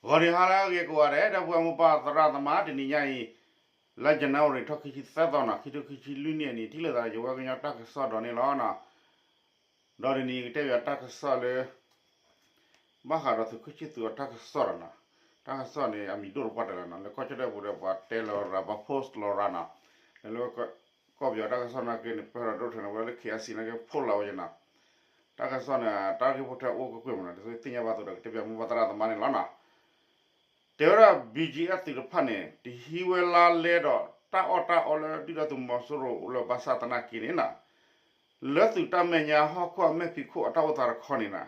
ဂီၤနံၤဟါလၢအဂ့ၤကိးဂၤဒဲး ဒီပုၢ်ဝဲၢ်မိၢ်ပၢ်သရၣ်သမါ တနံၤညါအံၤ လါ January ထီၣ်ခံဆံသၢသီနီၤ ခံထိခံဆံလွံၢ်နံၣ်အနံၤ ထံၣ်လိာ်သးဒီးယဝဲကညီတၢ်ကစီၣ်ဒီးန့ၣ်လီၤနီၤ. ဒီးတနံၤအံၤကတဲဘၣ်တၢ်ကစီၣ်လၢ ဘၣ်ဃးဒီးသုးခိၣ်ဆံသူးအတၢ်ကစီၣ်ဒီးနီၤ, တၢ်ကစီၣ်န့ၣ် အမံၤဒိၣ်တပှၢ်တၢၢ်လီၤနီၤ, လၢကီၢ်ကၠီၣ်တဲၣ်ပူၤဒီး ပှၤတဲလီၤရၤ ပှၤဖိးလီၤရၤနီၤ, လၢလၢကီၢ်ပယီၤတၢ်ကစီၣ်နာ်က့န့ၣ် ပၢၢ်ဒီးဒိၣ်ထဲန့ၣ် ဝဲလၢ KIC နာ်က့ ဖိးလီၤဝဲနီၤ, တၢ်ကစီၣ်န့ၣ် တၢ်ဂ့ၢ်ဖိထဲအိၣ်ကွ့ၢ်ကွ့ၢ်မနီၤ, ဒ်သိးသ့ၣ်ညါဘၣ်သိးဒီး ကတဲဘၣ်မိၢ်ပၢ်သရၣ်သမါန့ၣ်လီၤနီၤ. တဲဝဲဒၣ် BGF သုးတဖၣ်န့ၣ် တဟံးဝဲလါလဲဒီး တၢ်အီၣ်တၢ်အီလၢဒုၣ်ဒါသုးမီၤစိရိၤအိၣ်လၢဘၣ်ဆၣ်သနာ်က့န့ၣ်နီၤ, လၢသုးတၢ်မဲာ်ညါဟီၣ်ခိၣ်အမဲာ်ဖံးခိၣ်အတၢ်အိၣ်သးတခီန့ၣ်နီၤ,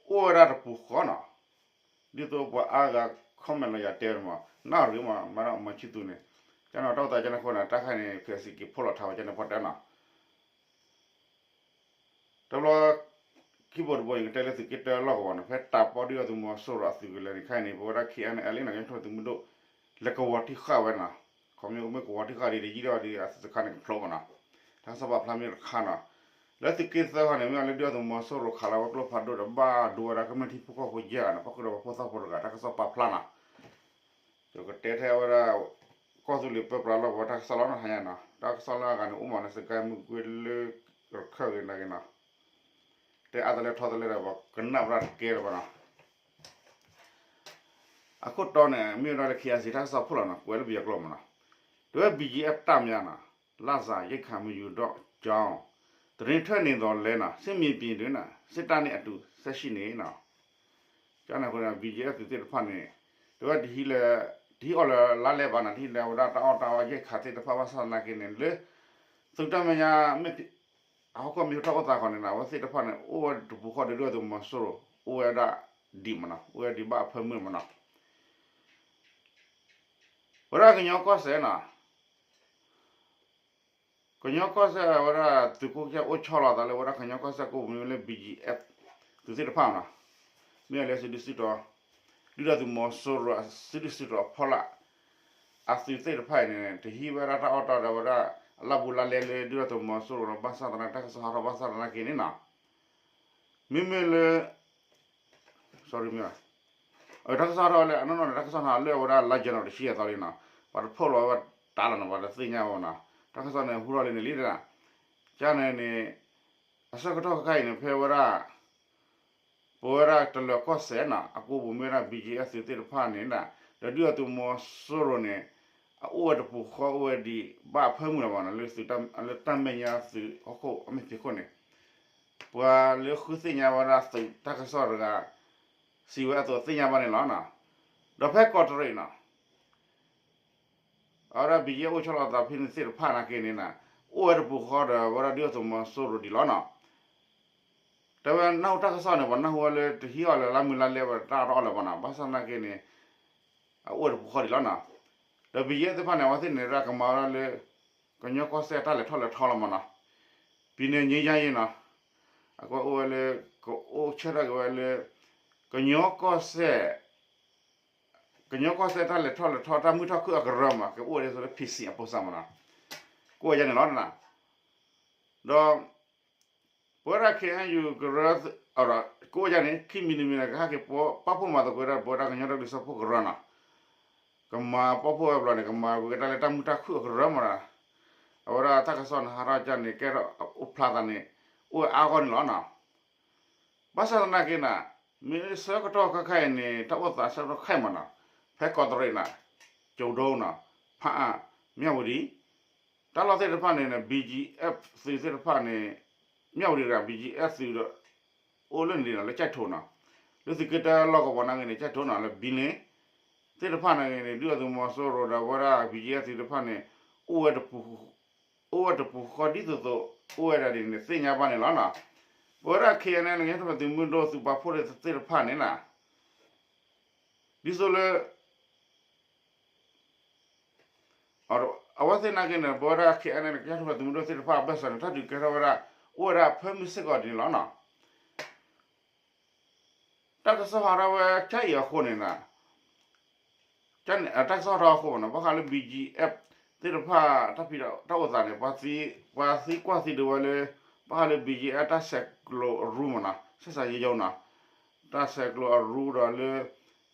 အိၣ်ဝဲဒၣ်တပူၤဃီနီၤ, ဒ်သိးပှၤအါဂၤ comment လီၤယၤတဲဝဲမး, နၣ်ရံၣ်မး မၤဒီးမၤဆံသူန့ၣ်, ကန့ၣ်တၢ်အိၣ်သးကန့ၣ်အဃိန့ၣ် တၢ်ခါန့ၣ် KIC က့ၤဖိးလီၤထါဝဲကန့ၣ်ပှၤတဲနီၤ. တဘျီ ခံဘိတဘိအံၤ ကတဲလၢသုးက့တၢလီၢ်ကဝီၤနီၤ, ဖဲတၢ်ပီဒုၣ်ဒါသုးမီၤစိရိၤအသုးကလၢၤန့ၣ် ခဲအံၤန့ၣ် ပဝဲဒၣ် KNLA န့ၣ် ကညီတၢ်ပၢၢ်သုးမုၢ်ဒိၣ် လဲၤကဝီၤတံၢ်ဃာ်ဝဲနီၤ, ခီမ့ၢ်ကမ့ၢ်ကဝီၤတံၢ်ဃာ်ဒ်ဒီး ယံာ်ဒီးဒ်အသုးတခါန့ၣ်ကဖျိမးနီၤ, တၢ်ကစီၣ်ပာ်ဖျါမ့ၢ်တခါနီၤ, လၢသုးက့သၢခီန့ၣ် မ့ၢ်အီၤလၢဒုၣ်ဒါသုးမီၤစိရိၤခးလီၤဝဲကျိဖးဒိၣ်ဒီး ဘၣ်ဒိဝဲဒၣ်ကမျၢၢ်ထံဖိကီၢ်ဖိယဲၢ်ဂၤနီၤ, ပှၤဃုာ်ဒီးပှၤဖိသၣ်ဖိတဂၤ တၢ်ကစီၣ်ပာ်ဖျါနီၤ ကတဲထဲဝဲဒၣ် ကီၢ်သူလ့ၤပၢပြးလီၢ်ကဝီၤတၢ်ကစီၣ်လီၤနီၤ, ဟါညါနီၤ, တၢ်ကစီၣ်လၢအဂၤန့ၣ် အိၣ်မးလၢစကဲမုၢ်ကွ့လၢ ရခၢၣ်ဂ့ၤနာ်က့နီၤ, တဲအါတလဲထီတလဲဒီး ပှၤကနၣ်ဝဲဒၣ်တကဲလၢၤဘၣ်နီၤ. အခိၣ်တီန့ၣ် မ့ၢ်ဝဲဒၣ်လၢ KIC တၢ်ကစီၣ်ဖိလီၤနီၤ, ကွဲးလၢပယီၤကျိာ်မးနီၤ, တဲဝဲ BGF တပ်များ လစာရိက္ခာမယူတော့ကြောင်း သတင်းထွက်နေသော်လည်းနီၤ စစ်မြေပြင်တွင်နီၤ စစ်တပ်နဲ့အတူ ဆက်ရှိနေနီၤ ကန့ၣ်အဃိန့ၣ် BGF သုးသ့ၣ်တဖၣ်န့ၣ် တဲဝဲတဟံးလၢ တဟံးအီၣ်လၢလါလဲဘၣ်နီၤ, တဟံးလၢဝဲဒၣ်တၢ်အီၣ်တၢ်အီယဲၢ်ခးသ့ၣ်တဖၣ်ဘၣ်ဆၣ်သနာ်က့န့ၣ် လၢ သုးတၢ်မဲာ်ညါ အဟီၣ်ခိၣ်မ့ၢ်တၢ်အိၣ်သးခီန့ၣ်နီၤ အဝဲသ့ၣ်တဖၣ်န့ၣ် အိၣ်ဝဲတပူၤဃီဒီးဒုၣ်ဒါသုးမီၤစိရိၤ အိၣ်ဝဲဒၣ်ဒံးမးနီၤ, အိၣ်ဝဲဒၣ်ဒံးဘၣ်အဖၢမုၢ်မးနီၤ. ဝဲဒၣ်ကညီကီၢ်စဲၣ်နီၤ, ကညီကီၢ်စဲၣ်ဝဲဒၣ်သုးခိၣ်ကစၢ်အိၣ်ဆီလီၤသးလၢ ဝဲဒၣ်ကညီကီၢ်စဲၣ်ကိးမံၤလၢ BGF သုးသ့ၣ်တဖၣ်နီၤ, မ့ၢ်အီၤလၢစုဒုၣ်စုတီၤ ဒုၣ်ဒါသုးမီၤစိရိၤအစုဒုၣ်စုတီၤအဖီလာ် အသုးသ့ၣ်တဖၣ်အံၤန့ၣ် တဟံးဝဲဒၣ်တၢ်အီၣ်တၢ်အီဒီးဝဲဒၣ် အလၢ်ဘူးလါလဲလၢဒုၣ်ဒါသုးမီၤစိရိၤဒီး ဘၣ်ဆၣ်သနာ်က့ တၢ်ကစီၣ်ဟးထီၣ်ဘၣ်ဆၣ်သနာ်က့န့ၣ်နီၤ, မ့မ့ၢ်လၢ sorry မ့ၢ် တၢ်ကစီၣ်ထီၣ်လၢအနီၢ်နီၢ်န့ၣ် တၢ်ကစီၣ်ဟးလၢအဝဲဒၣ်လါယဲၢ်နီၤတဆံယဲၢ်သီလံနီၤ, ပှၤတဖိးလီၤဝဲတၢ်လီၤနီၤ, ပှၤတသ့ၣ်ညါဝဲနီၤ, တၢ်ကစီၣ်န့ၣ်ဟူထီၣ်လံန့ၣ်လံဒၣ်, ကန့ၣ်န့ၣ် အဆၢကတီၢ်ခဲခါအံၤန့ၣ် ဖဲဝဲဒၣ် ပဝဲဒၣ်တလၢၤကီၢ်စဲၣ်နီၤ အကိးပူၤမ့ၢ်ဝဲဒၣ် BGF သုးသ့ၣ်တဖၣ်န့ၣ် ဒီးဒုၣ်ဒါသုးမီၤစိရိၤန့ၣ် အအိၣ်ဝဲတပူၤဃီအိၣ်ဝဲဒံးဘၣ်အဖၢမုၢ်လီၤဘၣ်နီၤ, လၢတၢ်မဲာ်ညါသုးဟီၣ်ခိၣ်အမဲာ်ဖံးခိၣ်န့ၣ် ပှၤလၢဃုသ့ၣ်ညါဝဲဒၣ်သုးတၢ်ကစီၣ်တဂၤ စံးဝဲအသိးသ့ၣ်ညါဘၣ်န့ၣ်လီၤ. ဒီးဖဲကီးတရံးနီၤ အဝဲဒၣ် ဘံၣ်ယဲၢ် အိၣ်ဆီလီၤသးဖဲန့ၣ်သ့ၣ်တဖၣ်နာ်က့န့ၣ်နီၤ အိၣ်ဝဲတပူၤဃီဒီးဝဲဒၣ်ဒုၣ်ဒါသုးမီၤစိရိၤဒံးလီၤနီၤ. တဲဝဲနၢ်ဟူတၢ်ကစီၣ်န့ၣ် ပှၤနၢ်ဟူဝဲလၢတဟံးအီၣ်လၢၤလါမုၢ်လါလဲဘၣ် တၢ်အီၣ်တၢ်အီလၢၤဘၣ်နီၤ, ဘၣ်ဆၣ်သနာ်က့န့ၣ် အအိၣ်ဝဲတပူၤဃီဒံးလီၤနီၤ. ဒီးဘံၣ်ယဲၢ်သ့ၣ်တဖၣ်န့ၣ် အဝဲသ့ၣ်န့ၣ်ဒၣ်ကမၤဝဲဒၣ်လၢ ကညီကီၢ်စဲၣ်တၢ်လဲၤထီၣ်လဲၤထီလီၤမးနီၤ, ပံၤန့ၣ်ငြိမ်းချမ်းရေးနီၤ, အကွဲးအိၣ်ဝဲလၢ ကအိၣ်ဆၢထၢၣ်က့ၤဝဲလၢ ကညီကီၢ်စဲၣ် ကညီကီၢ်စဲၣ်တၢ်လဲၤထီၣ်လဲၤထီတၢ်မုၢ်ထီၣ်ခုၣ်အကရၢမး ကအိၣ်ဝဲဒၣ်လၢ ဖံစံၣ် အပိစၢ်မးနီၤ, ကအိၣ်ဝဲဒၣ်န့ၣ်လီၤ. ဒီး ပဝဲဒၣ် KNU ကရၢ ကအိၣ်ဒၣ်န့ၣ် ခံမံၤတမံၤန့ၣ် ကဟဲက့ၤပီၣ်ဖှိၣ်မၤသကိးဝဲဒၣ် ပဝဲဒၣ်ကညီဒီကလုာ်စၢဖှိၣ်ကရၢနီၤ, ကမၤပီၣ်ဖှိၣ်ဝဲဘျီန့ၣ် ကမၤဝဲဒၣ်လၢတၢ်မုာ်တၢ်ခုၣ်အကရၢမးနီၤ, အဝဲဒၣ်တၢ်ကစီၣ်န့ၣ် ဟးထီၣ်ကန့ၣ် ကဲထီၣ်အိၣ်ဖျါသးန့ၣ် အိၣ်ဝဲအါဂီၢ်န့ၣ်လီၤနီၤ. ဘၣ်ဆၣ်သနာ်က့နီၤ မ့ၢ်ဆၢကတီၢ်ခဲခါအံၤန့ၣ် တၢ်အိၣ်သးဆၢကတီၢ်ခဲအံၤမးနီၤ, ဖဲကီးတရံးနီၤ, ကၠိၤဒိနီၤ, ဖးအါ, မၠၣ်ဝတံၤ တၢ်လီၢ်သ့ၣ်တဖၣ်န့ၣ် BGF သုးသ့ၣ်တဖၣ်န့ၣ် မၠၣ်ဝတံၤတဂၤ BGF သုးဒီး အိၣ်လၢန့ၣ်လံနီၤ လၢကၠဲၣ်ထိနီၤ, လၢသုးက့တၢလီၢ်ကဝီၤနာ်က့န့ၣ် ကၠဲၣ်ထိနီၤ လၢဘံလ့ သ့ၣ်တဖၣ်နာ်က့န့ၣ် ဒုၣ်ဒါသုးမီၤစိရိၤဒီးပဝဲဒၣ် BGF သုးတဖၣ်န့ၣ် အိၣ်ဝဲတပူၤ အိၣ်ဝဲတပူၤဃီဒ်သိးသိး အိၣ်ဝဲဒၣ်ဒ်န့ၣ် သ့ၣ်ညါဘၣ်န့ၣ်လီၤနီၤ. ပဝဲဒၣ် KNLA ကညီတၢ်ပၢၢ်သုးမုၢ်ဒိၣ်သုးပာ်ဖှိၣ်သ့ၣ်တဖၣ်န့ၣ်နီၤ ဒ်သိးလၢ အဝဲသ့ၣ်နာ်က့န့ၣ် ပဝဲဒၣ် KNLA ကညီတၢ်ပၢၢ်သုးမုၢ်ဒိၣ်သ့ၣ်တဖၣ်အဘၢၣ်စၢၤန့ၣ် တၢ်ဒုးကဲထီၣ်ဝဲဒၣ် အိၣ်ဝဲဒၣ်ဖၢမုၢ်စ့ၢ်ကီးဒ်န့ၣ်လီၤနီၤ. တၢ်ကစီၣ်ဟးထီၣ်ဝဲကၠါအံၤအဃိန့ၣ်နီၤ တၢ်ကစီၣ်ဟးထီၣ်အဃိမးနီၤ ဘၣ်ဃးလၢ BGF သ့ၣ်တဖၣ် တၢ်ဖံးတၢ်အိၣ်သးန့ၣ် ပှၤသံကွၢ်သံဒုးဝဲလၢ ဘၣ်ဃးလၢ BGF တၢ်ဆဲးကျိးအရူမးနီၤ ဆက်ဆံရေးရုံးနီၤ တၢ်ဆဲးကျိးအရူဒီးလၢ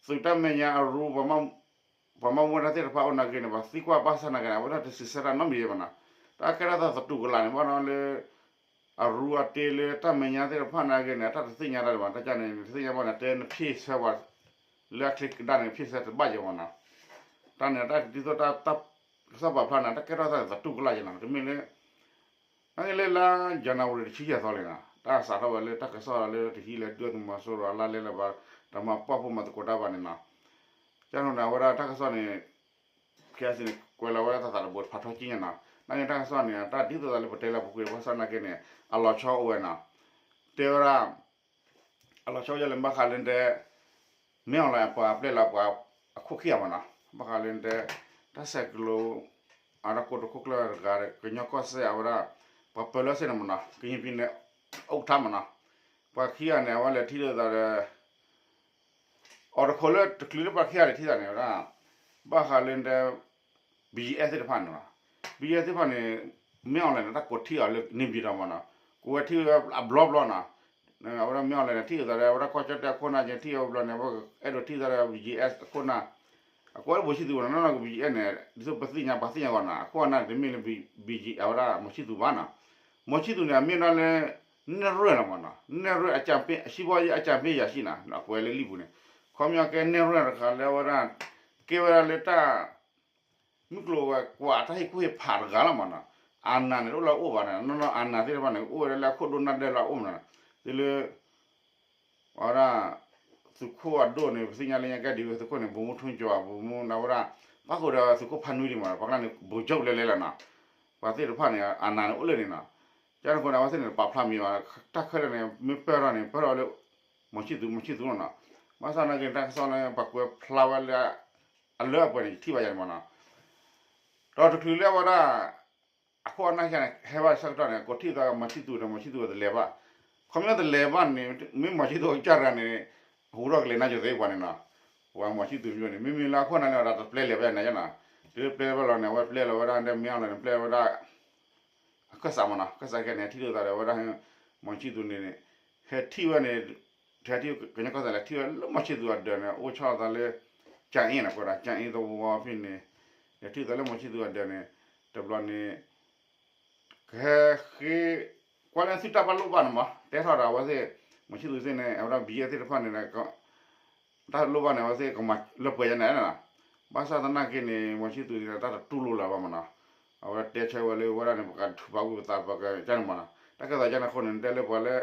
သုးတၢ်မဲာ်ညါအရူ ပှၤမၤဝဲဒၣ်သ့ၣ်တဖၣ်အိၣ်နာ်က့န့ၣ် ပှၤသံကွၢ်ဘၣ်ဆၣ်နာ်က့န့ၣ် အဝဲဒၣ်တစံးဆၢတၢ်နီတမံၤဘၣ်နီၤ. တၢ်ကဲထီၣ်သးသတူၢ်ကလာ်န့ၣ် ဘၣ်နီၤလၢ အရူအတ့လၢတၢ်မဲာ်ညါသ့ၣ်တဖၣ်နာ်က့န့ၣ် အတၢ်တသ့ၣ်ညါတၢ်ဒံးဘၣ် တၢ်ကန့ၣ် တသ့ၣ်ညါဘၣ်န့ၣ် တဲနဖ့ၣ်ဆၢဝဲ လၢအချ့ကဒါန့ၣ် ဖ့ၣ်ဆၢတဘၣ်ယဲၢ်မနီၤ. တၢ်န့ၣ်တၢ်ဒ်သိးတၢ် ကစီၣ်ပာ်ဖျါန့ၣ် တၢ်ကဲထီၣ်သးန့ၣ် သတူၢ်ကလာ်ယဲၢ်နီၤ တမ့ၢ်လၢ နာ်က့လၢလါ January တဆံယဲၢ်သီလံနီၤ တၢ်စးထီၣ်ဝဲလၢတၢ်ကစီၣ်လၢတဟံးလၢဒုၣ်ဒါသုးမီၤစိရိၤအလါလဲလၢၤဘၣ် တမၤပှၢ်ဖိမၤသကိးတၢ်ဘၣ်န့ၣ်နီၤ. ကန့ၣ်န့ၣ် အဝဲဒၣ်တၢ်ကစီၣ်န့ၣ် ခဲအံၤန့ၣ် ကွဲးလီၤဝဲဒၣ်တၢ်သးတဘိဖးထီကံညါနီၤ. နာ်က့တၢ်ကစီၣ်န့ၣ် တၢ်ဒ်သိးသးလၢပတဲလၢပူၤကွံာ် ဘၣ်ဆၣ်နာ်က့န့ၣ် အလီၤဆီအိၣ်ဝဲနီၤ. တဲဝဲဒၣ် အလီၤဆီအိၣ်ယဲၢ်လၢဘၣ်ဃးလၢတဲ မ့ၢ်အီၤလၢပှၤပျဲလီၤပှၤအခိၣ်ခံဂၤမနီၤ ဘၣ်ဃးလၢတဲ တၢ်ဆဲးကျိး အတၢ်ကိးတခိၣ်ကျၢၢ်တဂၤဒီး ကညီကီၢ်စဲၣ်အဝဲဒၣ် ပှၤပၢၤလၢစ့ၢ်န့ၣ်မနီၤ ကယံၤပံၤန့ၣ် အိၣ်ကထါမနီၤ ပှၤခံဂၤန့ၣ် အဝဲလဲၤထံၣ်လိာ်သးဒီး အီၤတခိၣ်လၢတချုးလၢပှၤခံဂၤလဲၤထံၣ်သးန့ၣ်ဝဲဒၣ် ဘၣ်ဃးလၢတဲ BGF သ့ၣ်တဖၣ်န့ၣ်လီၤ. BGF သ့ၣ်တဖၣ်န့ၣ် မ့ၢ်အီၤလဲၣ်န့ၣ် တၢ်ကိးထံၣ်အီၤလၢန့ၣ်ပံၤဒီးမနီၤ ကိးဝဲထံၣ်ဝဲအဘျီဘျီနီၤ. အဝဲဒၣ်မ့ၢ်အီၤလဲၣ်န့ၣ် ထံၣ်လိာ်သးဒီး အဝဲဒၣ်ကီၢ်ကၠီၣ်တဲၣ်အခိၣ်နၢ်က့ ထံၣ်အီၤဘျီန့ၣ် အဲၣ်ဒိးထံၣ်သးဒီး BGF အခိၣ်နၢ် အကိးဝဲ ဗိုလ်ချစ်သူ နီၢ်နီၢ်က BGF န့ၣ် ဒ်သိးပသ့ၣ်ညါ ပှၤသ့ၣ်ညါဂီၢ်နီၤ အခိၣ်အနၢ်န့ၣ် တမ့ၢ်လၢ BGF အဝဲဒၣ် မောင်ချစ်သူ ဘၣ်နီၤ. မောင်ချစ်သူ န့ၣ် အမ့ၢ်ဒၣ်လၢ နဲၣ်ရွဲၣ်လီၤမနီၤ နဲၣ်ရွဲၣ် အကြံပေး အရှေ့ပိုင်းအကြံပေးအရာရှိနီၤ အကွဲးလၢလံာ်ပူၤန့ၣ် ခီပညီကဲနဲၣ်ရွဲၣ်တခါလၢအဝဲဒၣ် ကဲဝဲဒၣ်လၢတၢ် မုၢ်ကျိၤဝဲၤကွာ်တၢ်ဟ့ၣ်ကူၣ်ဟ့ၣ်ဖးတဂၤလီၤမနီၤ. အနၢ်န့ၣ် တအိၣ်လၢအအိၣ်ဘၣ်န့ၣ် နီၢ်နီၢ်အနၢ်သ့ၣ်တဖၣ်န့ၣ် အိၣ်ဝဲဒၣ်လၢအခိၣ်ဒိၣ်နၢ်ဒဲးလၢအအိၣ်မနီၤ. သုလၢ အဝဲဒၣ် သုးခိၣ်အဒိၣ်န့ၣ် ပသ့ၣ်ညါလၢညါကဲဒ်ဝဲသုးခိၣ်န့ၣ် ဗိုလ်မှူးထွန်းကျော် ဗိုလ်မှူး အဝဲဒၣ် ပၣ်ဃုာ်ဒီးသုးခိၣ်ဖါနွံဒံးမနီၤ ပှၤကျါန့ၣ် ဗိုလ်ချုပ် လဲၤလဲၤလီၤနီၤ. ပှၤသ့ၣ်တဖၣ်န့ၣ် အနၢ်န့ၣ်အိၣ်လၢန့ၣ်နီၤ. ကန့ၣ်အဃိန့ၣ် အဝဲသ့ၣ်န့ၣ် ပာ်ဖျါမံၤဘၣ် တၢ်ခဲလၢာ်န့ၣ် မ့ၢ်ပၢၢ်ထီၣ်န့ၣ် ပၢၢ်ထီၣ်လၢ မောင်ချစ်သူ မောင်ချစ်သူ လီၤနီၤ. ဘၣ်ဆၣ်နာ်က့ တၢ်ကစီၣ်လၢပှၤကွဲးဖျါဝဲလၢ အလၢအပှဲၤန့ၣ် ယထံၣ်ဘၣ်ယၤန့ၣ်မနီၤ. ဒီးတချုးလၢအဝဲဒၣ် အခိၣ်အနၢ်ခံဂၤန့ၣ် ဟဲဘၣ်ဆၢကတီၢ်န့ၣ် ကိးထံၣ်သး မောင်ချစ်သူ ဒီး မောင်ချစ်သူ တလဲၤဘၣ်. ခီပညီတလဲၤဘၣ်န့ၣ် မ့ၢ် မောင်ချစ်သူ ကစၢ်တဂၤန့ၣ် ဟူထီၣ်ကလဲၤနါယိၤသ့ပှၤန့ၣ်နီၤ. ပှၤ မောင်ချစ်သူ မ့ၢ်န့ၣ် မ့မ့ၢ်လၢအခိၣ်အနၢ်လၢအဝဲဒၣ်တပျဲလဲၤဘၣ်ယၤန့ၣ်နီၤ. တုၤပျဲဘၣ်လီၤန့ၣ် အဝဲပျဲလီၤဝဲဒၣ်ဒဲမ့ၢ်အီၤလီၤန့ၣ် ပျဲဝဲဒၣ် အခၢၣ်စးမနီၤ အခၢၣ်စးခဲန့ၣ် ဟဲထံၣ်လိာ်သးဒီးဝဲဒၣ် မောင်ချစ်သူ န့ၣ်န့ၣ် ဟဲထံၣ်ဝဲန့ၣ် ဟဲထံၣ်ကညီကီၢ်စဲၣ်လဲၤထံၣ်ဝဲလၢ မောင်ချစ်သူ အဒၢးန့ၣ် အိၣ်ဆီလီၤသးလၢ ကၠၣ်အ့ၣ်နီၤ ကွဲးဒၣ် ကၠၣ်အ့ၣ်သဝီဖဲန့ၣ် လဲၤထံၣ်သးလၢ မောင်ချစ်သူ အဒၢးန့ၣ် တဘျီန့ၣ် ကဟဲဃ့ ကွၢ်လၢသုတၢ်ပာ်လိၣ်ဘၣ်န့ၣ်မး တဲထီၣ်ဒီးအဝဲသ့ၣ် မောင်ချစ်သူ သ့ၣ်န့ၣ် အဝဲဒၣ် BGF သ့ၣ်တဖၣ်န့ၣ် တၢ်လိၣ်ဘၣ်န့ၣ် အဝဲသ့ၣ်ကမၤလၢပှဲၤယါန့ၣ် ဘၣ်ဆၣ်သနာ်က့န့ၣ် မောင်ချစ်သူ န့ၣ် တၢ်တတူၢ်လိာ်လၢၤဘၣ်မနီၤ. အဝဲတဲဆၢဝဲလၢဝဲဒၣ်န့ၣ် ပကထုးပာ်ဝံၣ်ပသးပကကန့ၣ်မနီၤ. တၢ်ကဲသိးကန့ၣ်အဃိန့ၣ် တဲလၢပှၤလၢ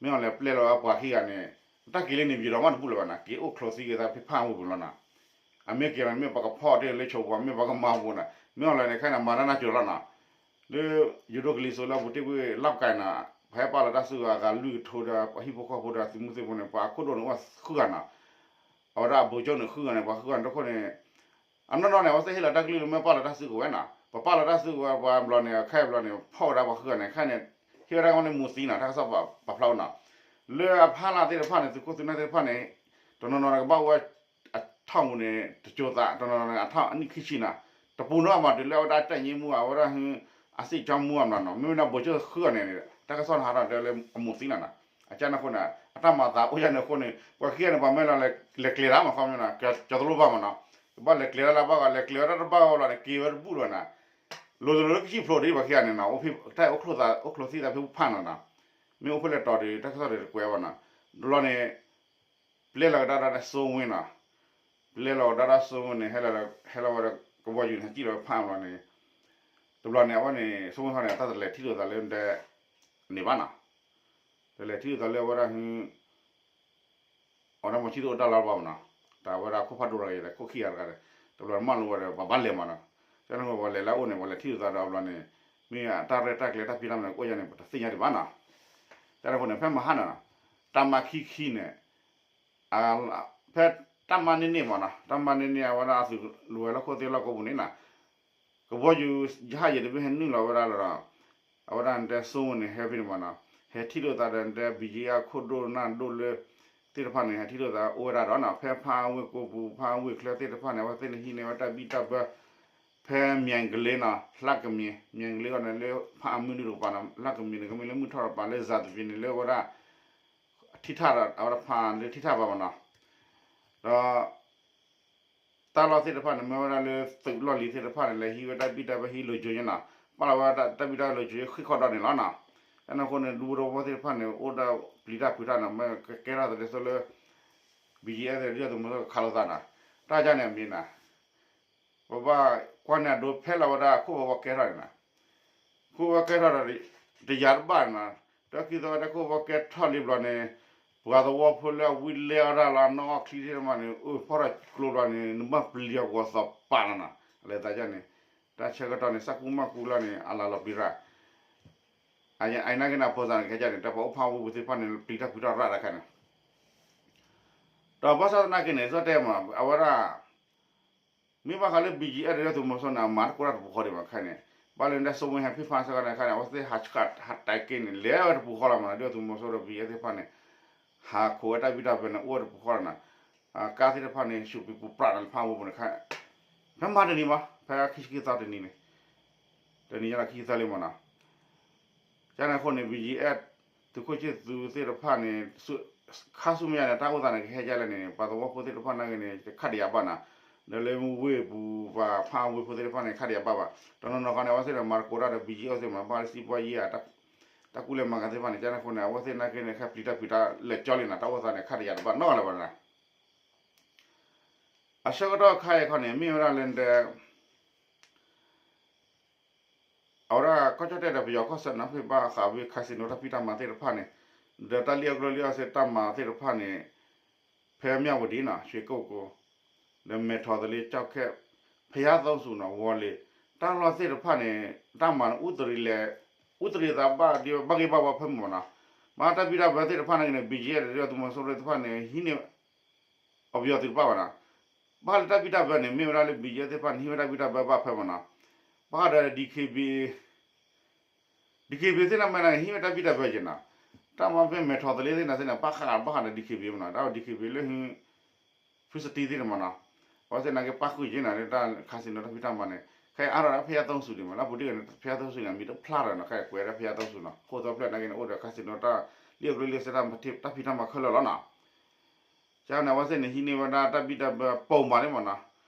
မ့ၢ်အီၤလဲၤပျဲလီၤဝဲပှၤခံဂၤန့ၣ် တၢ်က့ၤလၢန့ၣ်ပှၤဒီးမးတဘူၣ်လၢၤဘၣ်နီၤ က့ၤအိၣ်ချိးသံက့ၤသးဖဲဖးအူပူၤလီၤနီၤ. အမ့ၢ်က့ၤလီၤန့ၣ် မ့ၢ်ပှၤကဖီၣ်အီၤတ့ၢ်လၢဆိးပူၤ မ့ၢ်ပှၤကမၤပူၤနီၤ မ့ၢ်အီၤလဲၤန့ၣ် ခဲအံၤန့ၣ် မၤတၢ်နၢ်စိၤလီၤနီၤ. လၢ ယိၤဒိၣ်ကလံၤစိးလၢအပူၤတ့ၢ်ကွံာ်လၢပကဲနီၤ ပှၤဟဲပာ်လီၤတၢ်စုကဝဲၤအဂၤလွံၢ်ကထိဒီး ပှၤဟံၣ်ဖိဃီဖိဒီးသုးမုၢ်သံၣ်ဘိန့ၣ် ပှၤအခိၣ်ဒိၣ်န့ၣ်အိၣ်ဃုဂၤနီၤ. အဝဲဒၣ်အဘိကၠိန့ၣ်ဃုဂၤန့ၣ် ပှၤဃုဂၤန့ၣ်တခိၣ်န့ၣ် အနီၢ်နီၢ်န့ၣ် အဝဲသ့ၣ်ဟ့ၣ်လီၤတၢ်ကလုၢ်လၢမ့ၢ်ပာ်လီၤတၢ်စုကဝဲၤနီၤ ပပာ်လီၤတၢ်စုကဝဲၤပှၤဘျီန့ၣ် ခဲအံၤဘျီန့ၣ် ဖီၣ်ဝဲဒၣ်ပှၤဃုဂၤန့ၣ် ခဲအံၤန့ၣ် ဟ့ၣ်ဝဲဒၣ်ကမ့ၢ်လၢမူၤသံနီၤ တၢ်ကစီၣ်ပာ်ဖျါဝဲနီၤ. လၢအဖီလာ်သ့ၣ်တဖၣ်န့ၣ် သုးခိၣ်သုးနၢ်သ့ၣ်တဖၣ်န့ၣ် တနီၤနီၤန့ၣ်ကဘၣ်အိၣ်ဝဲ အထီၣ်မူးန့ၣ် တစိၤသး တနီၤနီၤန့ၣ် အထီၣ်အနံၣ်ခံဆံနီၤ တပူၤနီၢ်မးတုၤလၢအဝဲဒၣ်တၢ်ညဲမူ အဝဲဒၣ် အစ့ၣ်ကၠီမူအမနီၤနီၤ မ့မ့ၢ်ဒၣ်ဘိးကၠိၣ်ဃုဂၤန့ၣ် တၢ်ကစီၣ်ဟးထီၣ်တဲလၢအမူၤသံနီၤနီၤ အကန့ၣ်အဃိန့ၣ် အတၢ်မၤသးအိၣ်ယါန့ၣ်အဃိန့ၣ် ပှၤခံဂၤန့ၣ် ပှၤမ့ၢ်လီၤလဲၤကျဲၤတၢ်မး ခီပညီနီၤ ကၠီတလိၣ်ဘၣ်မနီၤ ကဘၣ်လဲၤကျဲၤတၢ်လၢဘၣ်ဂီၤ လဲၤကျဲၤဝဲဒၣ်တဘၣ်ဂီၤလီၤန့ၣ် က့ၤဝဲတဘူၣ်လီၤနီၤ လိၤလိၤလၢကစံၣ်ဖျိးဒ်ပှၤခံဂၤန့ၣ်နီၤ တၢ်အိၣ်ချိးသံသးဖဲဖးနီၤနီၤ မ့ၢ်အိၣ်ဖဲလဲၣ်တီၤဒီး တၢ်ကစီၣ်ဒီးတကွဲးဘၣ်နီၤ တဘျီန့ၣ် ပျဲလီၤကဒါဒီးစိဝ့နီၤ, ပျဲလီၤကဒါဒီးစိဝ့န့ၣ် ဟဲလီၤဝဲဒီးကဘီယူၤန့ၣ် ဟဲစံၣ်လီၤဖးဘျီန့ၣ်, တဘျီန့ၣ် အဝဲန့ၣ် စိဝ့ဟီန့ၣ် တၢ်တလဲၤထံၣ်လိာ်သးလၢဒဲ န့ၣ်ဘၣ်နီၤ, တလဲၤထံၣ်လိာ်သးလၢအဝဲဒၣ် အဝဲဒၣ်မီၤဆံၣ်သူအိၣ်တၢ်လီၢ်တဘၣ်မနီၤ, တၢ်ဝဲဒၣ်ခိၣ်ဖးဒိၣ်တဂၤအံၤ ခိၣ်ခံဂၤတဂၤဒီး တဘျီန့ၣ်မၢလိာ်ဝဲဒီး ပှၤဘၣ်လဲၤမနီၤ, ကန့ၣ် ပှၤလဲၤလၢအအိၣ်န့ၣ် ပှၤလဲၤထံၣ်လိာ်သးဒီးအဘျီန့ၣ် မ့ၢ်တၢ်ရဲၣ်တၢ်ကျဲၤတၢ်ဖံးတၢ်မၤန့ၣ် ကအိၣ်ယါန့ၣ် ပတသ့ၣ်ညါဒံးဘၣ်နီၤ, ကန့ၣ်အဃိန့ၣ် ဖဲမဟါန့ၣ် တၢ်မၤခံခံန့ၣ် ဖဲတၢ်မၤန့ၢ်န့ၢ်မနီၤ, တၢ်မၤန့ၢ်န့ၢ် အဝဲဒၣ်အသုးလိၤဝဲလၢခိၣ်သ့ၣ်လီၢ်ကိးပူၤန့ၣ်နီၤ, ကဘီယူၤ ရဟတ်ယာဉ် တဘ့ၣ်ဟဲနုာ်လီၤဝဲဒၣ်လီၤဒီး အဝဲဒၣ်တဲစိဝ့န့ၣ် ဟဲဖဲန့ၣ်မနီၤ, ဟဲထံၣ်လိာ်သးဒီးတဲ ဘံက့အခိၣ်ဒိၣ်နၢ်ဒိၣ်လၢ သ့ၣ်တဖၣ်န့ၣ် ဟဲထံၣ်လိာ်သးအိၣ်ဝဲဒၣ်ဒီးနီၤ, ဖဲဖးဝ့ၢ်ကိးပူၤ ဖးဝ့ၢ်ချၢသ့ၣ်တဖၣ်န့ၣ် အဝဲသ့ၣ်န့ၣ်ဟံးန့ၢ်ဝဲတၢ်ဘံၣ်တၢ်ဘၢ ဖဲမၠဲၤကလ့နီၤ, လၢကမံၤ မၠဲၤကလ့အီၤန့ၣ် လၢဖးအမုၢ်နုာ်တကပၤနီၤ, လၢကမံၤန့ၣ် ကမ့ၢ်လၢမုၢ်ထီၣ်တကပၤ လၢစၤသပ့ၤန့ၣ် လၢဝဲဒၣ် ထံထၣ်ဒီး အဝဲဒၣ်ဖးလၢထံထၣ်ဘၣ်မနီၤ, ဒီး တၢ်လီၢ်သ့ၣ်တဖၣ်န့ၣ် မ့ၢ်ဝဲဒၣ်လၢသုးလီၢ်လံၤသ့ၣ်တဖၣ်န့ၣ် လဲၤဟံးဝဲတၢ်ဘံၣ်တၢ်ဘၢဟံးလိာ်ကၠိညါနီၤ, ပာ်လီၤဝဲတၢ်ဘံၣ်တၢ်ဘၢလိာ်ကၠိဃ့ၢ်ခီၣ်ဒီးန့ၣ်လီၤနီၤ. တၢ်န့ၣ်အဃိန့ၣ် ဒူဖိသဝီဖိသ့ၣ်တဖၣ်န့ၣ် အိၣ်ဒီးပျံၤတၢ်ဖုးတၢ်နီၤ, မ့ၢ်ကကဲထီၣ်သးဒ်သိးလၢ ဘံၣ်ယံၣ်အဲၣ်သ့ၣ် ဒုၣ်ဒါသုးမီၤစိရိၤကခးလိာ်သးနီၤ, တၢ်ယါန့ၣ်အမံၤနီၤ ပဘၣ်ကွၢ်န့ၢ်အဒိဖဲလီၤဝဲဒၣ်ခိၣ်ဘီကဲထီၣ်န့ၣ်နီၤ, ခိၣ်ဘီကဲထီၣ်ဒီး တယၤတဘၣ်နီၤ, ဒီးခံသီဝဲဒၣ်ခိၣ်ဘီကဲထီၣ်လံဘျီန့ၣ် ပှၤသဝီဖိလၢအဝံလၢအီၣ်တၢ်လၢ အနီၣ်အီၣ်ချံသ့ၣ်တဖၣ်န့ၣ် အိၣ်ဖီၣ်ထီၣ်ကျိဘျီန့ၣ် နဘၣ်ပျံၤအဂီၤသီးပာ်လီၤနီၤ, အလဲၤသးယါန့ၣ် တၢ်ဆၢကတီၢ်န့ၣ် စၢ်ကူမၢ်ကူလီၤန့ၣ် အလၤလီၤပံၤရၣ် အနာ်က့န့ၣ်အဖိသၣ်န့ၣ် ခဲကနံၣ်န့ၣ် တၢ်ပှၤအိၣ်ဖးဝံဖိသ့ၣ်တဖၣ်န့ၣ် ပျံၤတၢ်ဖုးတၢ်ရၣ်တခါန့ၣ်, ဒီးဘၣ်ဆၣ်သနာ်က့န့ၣ် စီၤတဲမး အဝဲဒၣ် မ့ၢ်ဘၣ်ဃးလၢ ဘံၣ်ယံၣ်အဲၣ် ဒုၣ်ဒါသုးမီၤစိရိၤန့ၣ် အမၤတကိးတၢ်တပူၤဃီဒံးဘၣ်ခါန့ၣ်, ဘၣ်လၢနတၢ်ဆိကမိၣ်ဟဲဖံၣ်ဖးစ့ၢ်ကီးန့ၣ်ခါန့ၣ် အဝဲသ့ၣ်ဟးဆှၣ်ဟးတဲက့ၤန့ၣ် လဲၤဝဲတပူၤဃီလီၤမးနီၤ, ဒုၣ်ဒါသုးမီၤစိရိၤဒီး ဘံၣ်ယံၣ်အဲၣ်သ့ၣ်တဖၣ်န့ၣ် ဟးခိးဝဲတၢ်ဘံၣ်တၢ်ဘၢန့ၣ် အိၣ်ဝဲတပူၤဃီလီၤနီၤ, ကါသ့ၣ်တဖၣ်န့ၣ် ဆူးပံၤပူၤပြးန့ၣ် ဖးဝံဖိန့ၣ်ခါ, ဖဲမဟါတနံၤမး ဖဲခံဆံခံသီတနံၤန့ၣ် တနံၤညါဒီးခံဆံသၢလံမးနီၤ ကန့ၣ်အဃိန့ၣ် ဘံၣ်ယံၣ်အဲၣ် သုးခိၣ်ဆံၣ်သူးသ့ၣ်တဖၣ်န့ၣ် ခါဆူမဲာ်ညါန့ၣ် တၢ်အိၣ်သးန့ၣ် ကဟဲကလဲၣ်န့ၣ် ပှၤသဝီဖိသ့ၣ်တဖၣ်နာ်က့န့ၣ် ခးတယၤဘၣ်နီၤ, ဒီးလၢဝ့ၢ်ပူၤ ပှၤဖးဝံဖိသ့ၣ်တဖၣ်န့ၣ် ခးတယၤဘၣ်ဘၣ်, တနီၤနီၤခီန့ၣ် အဝဲသ့ၣ်န့ၣ် မၤသကိးတၢ်ဒီး ဘံၣ်ယံၣ်အဲၣ်သ့ၣ်မး ဘၣ်လၢစံးပီယံၤ တၢ်ကူၣ်လဲၤမၤကၤသ့ၣ်တဖၣ်န့ၣ် ကန့ၣ်အဃိန့ၣ် အဝဲသ့ၣ်နာ်က့န့ၣ် ခဲပျံၤတၢ်ဖုးတၢ်လဲၤကၠီလံနီၤ, တၢ်အိၣ်သးန့ၣ် ခးတယၤတဘၣ်နီတဂၤလၢၤဘၣ်နီၤ အဆၢကတီၢ်ခါအံၤခီန့ၣ် မ့ၢ်ဝဲဒၣ်လၢ အဝဲဒၣ်ကီၢ်ကၠီၣ်တဲၣ်ဒီးပယီၤကီၢ်စဲၣ်နီၤ ဖဲဘၣ်ဃးဝဲ casino တၢ်ဖံးတၢ်မၤသ့ၣ်တဖၣ်န့ၣ်, ဒီးတၢ်လံၣ်အီၣ်ကျိလံၣ်အီၣ်စ့တၢ်မၤသ့ၣ်တဖၣ်န့ၣ်, ဖဲမၠၣ်ဝတံၤနီၤ ရွှေကုက္ကို, ဒီးမဲာ်ထီၣ်သလ့ ကၠီၣ်ခဲၣ်, ဖဲယါသုစူၤနီၤ ဝီၤလ့ၤ, တၢ်လီၢ်သ့ၣ်တဖၣ်န့ၣ် တၢ်မၤန့ၣ် အူတရံးလဲၤ, အူတရံးသးဘၣ်ဒ်ဘၣ်ဂ့ၢ်ဘၣ်ဝီဖဲမုၢ်မးနီၤ, မ့ၢ်တၢ်ဘံၣ်တၢ်ဘၢသ့ၣ်တဖၣ်နာ်က့န့ၣ် ဘံၣ်ယံၣ်အဲၣ်ဒီးသုးမီၤစိရိၤသ့ၣ်တဖၣ်န့ၣ် ဟံးန့ၢ် အပယီၤသုးတဖၣ်ဘၣ်နီၤ, ဘၣ်ဃးလၢတၢ်ဘံၣ်တၢ်ဘၢန့ၣ် မ့ၢ်ဝဲဒၣ်လၢ ဘံၣ်ယံၣ်အဲၣ်သ့ၣ်တဖၣ်န့ၣ် ဟံးဝဲတၢ်ဘံၣ်တၢ်ဘၢဘၣ်ဖဲမးနီၤ, ဘၣ်ဃးဒီး DKBA, DKBA သ့ၣ်န့ၣ်မ့ၢ်နာ်က့ ဟံးဝဲတၢ်ဘံၣ်တၢ်ဘၢက့ၤနီၤ, တၢ်မၤဖဲမဲာ်ထီၣ်သလ့သ့ၣ်န့ၣ်သ့ၣ်န့ၣ် ဘၣ်ဃးဘၣ်ဃးဒီး DKBA မးနီၤ, တၢ်အိၣ် DKBA လၢ ဖုစတံသ့ၣ်န့ၣ်မးနီၤ, အဝဲသ့ၣ်နာ်က့ပၣ်ဃုာ်က့ၤနီၤ လၢတၢ် casino တၢ်ဖံးတၢ်မၤန့ၣ် ခဲအံၤအါထီၣ်ဒၣ်ဖဲယါသုစူၤဒံးမး လၢပူၤတ့ၢ်န့ၣ် ဖဲယါသုစူၤန့ၣ် အမံၤတဖျါထီၣ်နီၤ ခဲအံၤကွဲးဒၣ်ဖဲယါသုစူၤနီၤ ခိၣ်သီဖျၢၣ်နာ်က့န့ၣ် အိၣ်ဒီး casino တၢ်လံၣ်အီၣ်ကျိလံၣ်အီၣ်စ့တၢ်ဖံးတၢ်မၤခဲလၢာ်လီၤနီၤ, ကန့ၣ် အဝဲသ့ၣ်န့ၣ် ဟံးန့ၢ်ဝဲဒၣ်တၢ်ဘံၣ်တၢ်ဘၢပိာ်မးန့ၣ်မးနီၤ,